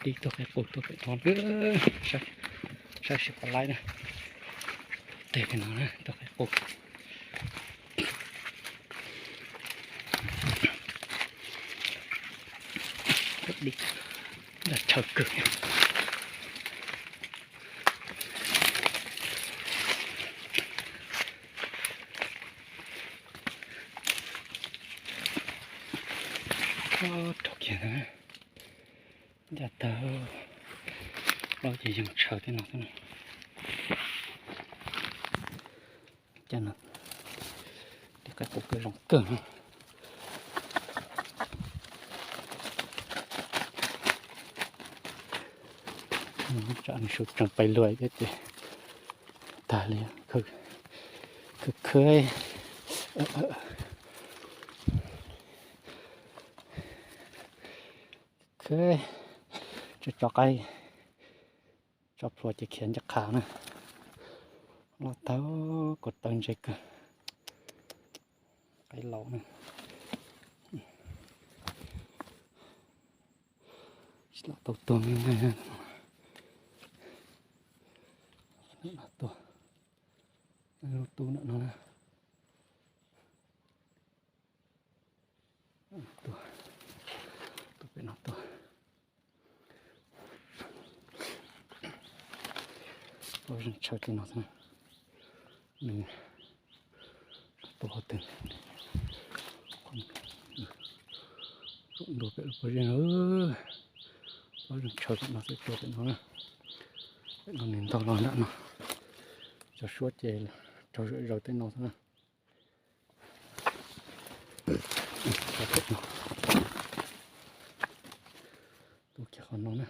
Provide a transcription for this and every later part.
Tib tug qaib qus tuaj pem no, saib seb puas laib na. Teg pem no na, tug qaib qus. Dab chaw kawg. Rau kiag ncaj tag, plaub ces yeej tshaw tej no xwb. Cas no, tej qaib qus kawg zoo kawg no. Tsam nws sub tsees pais luag thiab ces tag li, khwv khwv. Tso qaib, tso plhuav ces khiav ncaj qha na. Los tau, kuv taw ntse kawg. Qaib laus na. Tsis lam tau tuag me me. Tuag, lub tub ntawm no na. Tuag, tuag pem no tuag. Pob zeej tshaw tej no xwb. Nws tuag qhov twg? Zaum ntua pem lub pob zeej, pob zeej tshaw pem no xwb, tuag pem no na. Pem no nws ntog los nram no. Cov suab ces raug zom zaws tej no xwb na. Tuav kiag qhov no na.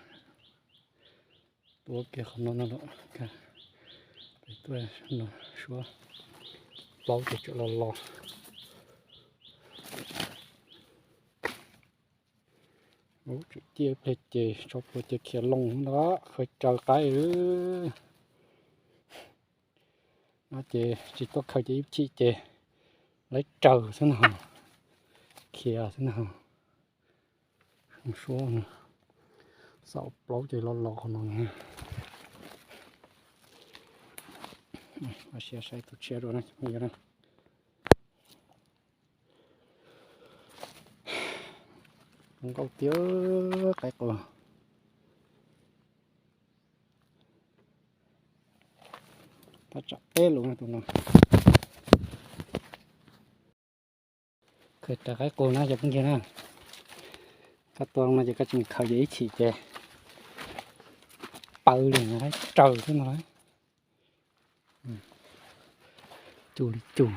Tuav kiag qhov no no los, peb tuaj no suab plaub ces tsam los los. Ub, tsam ciaj ib pliag ces tso plhuav ces khiav loo ntag, khaws raws qaib. No ces tsis tuaj khaws ces ib chim ces lawv raws xwb no, khiav xwb no. Suab no, xaum plaub ces los los qhov no. Ua siab saib tus tshiab dua na. Zoo nkauj tiag qaib qus. Thaj tsam peb lus tus no. Khaws raws qaib qus na cov phooj ywg na. Koj tuaj no ces koj tsis khaws ces ib chim ces paws li no, raws xwb no. Cug li cug.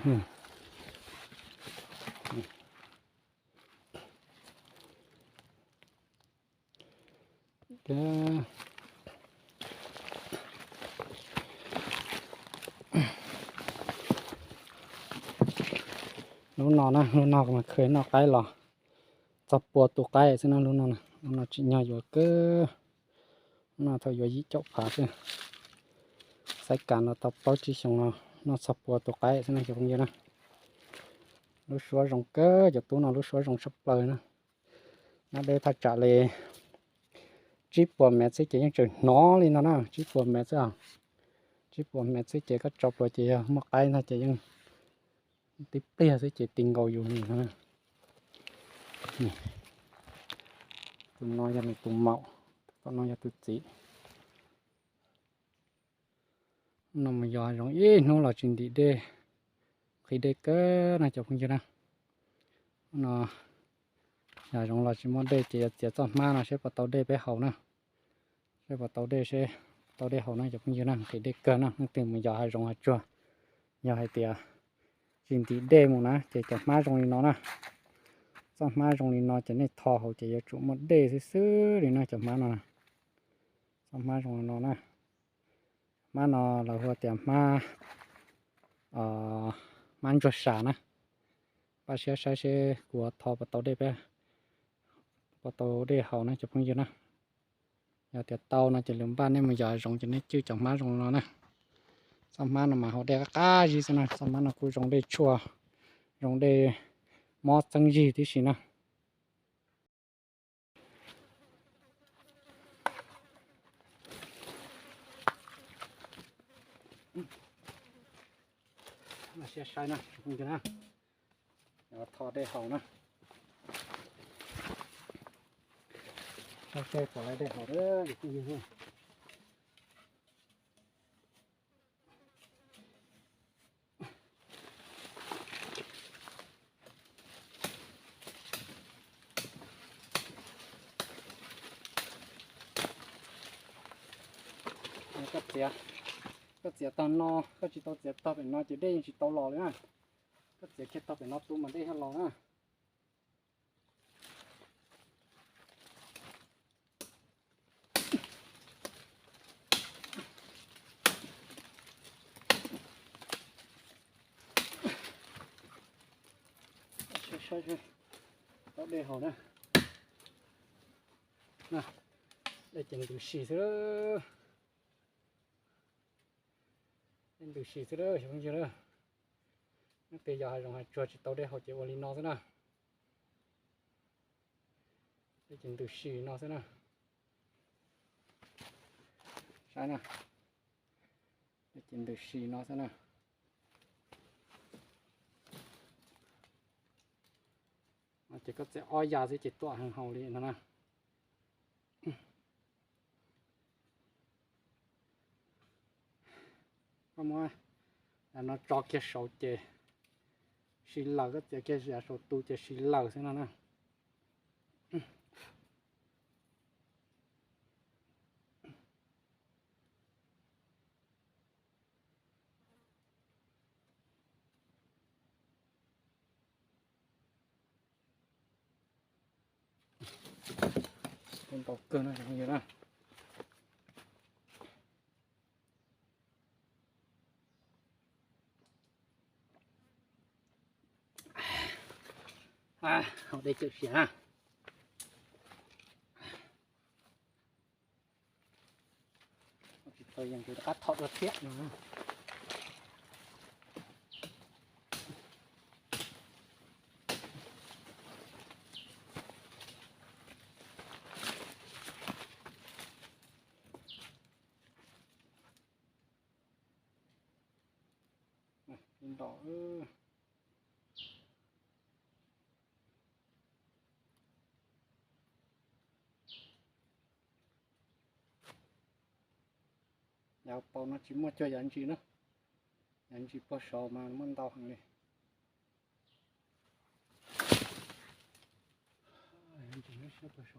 Lub no na, lub no mas khaws noj qaib los txog pua tus qaib xwb na lub no. Lub no tsim nyog yuav kawg. Lub no thaum yuav yim caum phav xwb. Xaiv kas no tau plaub tsib xyoos no noj txog pua tus qaib xwb na cov phooj ywg na. Lub suab zoo kawg, cov tub no lub suab zoo tshaj plaws na. Nab deb thaj tsam li tsib puas mev xwb ces yeej tseem hnov li no na, tsib puas mev xwb. Tsib puas mev xwb ces koj tso plhuav ces yog muaj qaib ntag ces yeej tib pliag xwb ces ti nkaus yus li no. Tus no yog nws tus maum, tom no yog tus txiv. No mus yos hav zoov ib hnub los tsis ntim dej, nqhis dej kawg na cov phooj ywg na. No yos hav zoov los tsis muaj dej ces yuav txiav txoj hmab no seb puas tau dej peb haus na. Seb puas tau dej, seb tau dej haus na cov phooj ywg na, nqhis dej kawg na. Leej twg mus yos hav zoov hav tsuag, yog hais tias tsis ntim dej mus na ces cov hmab zoo li no na. Txoj hmab zoo li no ces nej tho haus ces yuav tsum muaj dej xwb xwb li na cov hmab no. Txoj hmab zoo li no na. Hmab no lawv hu tias hmab, hmab ntsuag sas na. Pab siab saib seb kuv tho puas tau dej peb, puas tau dej haus na cov phooj ywg na. Yog tias tau no ces lwm npaj nej mus yos zoov ces nej cwj cov hmab zoo no na. Txoj hmab no mas haus dej qab qab zib xwb na. Txoj hmab no kuj zoo dej tshuaj, zoo dej mob txeeb zig tib si na. Siab saib na, na, tho dej haus na. Saib seb puas laib dej haus. Koj txiav, koj txiav tog no, koj tsis tau txiav tog pem no ces dej yeej tsis tau los li na. Koj txiav kiag tog pem no tu mas dej thiaj los na. Tau dej haus na. Dej ces ntws si xwb. Dej ntws si xwb, xyov phooj ywg na. Nyob pem yog hav zoov hav tsuag tsis tau dej haus ces ua li no xwb na. Dej ces ntws si no xwb na. Saib na. Dej ces ntws si no xwb na. Ces koj txiav ob yav xwb ces tuam heev haus li no na. Koj muab no tso kiag saud ces si lawm, koj txiav kiag yav saud tu ces si lawm xwb no na. Ntau kawg no na. Haus dej cawm siav na. Tsis tau yeej rov qab thom dua thiab no. Ntom. Yav paus no tsis muaj cuag yav ntsis na. Yav ntsis puag saud mas muaj ntau heev li. Yav ntsis no siab puag saud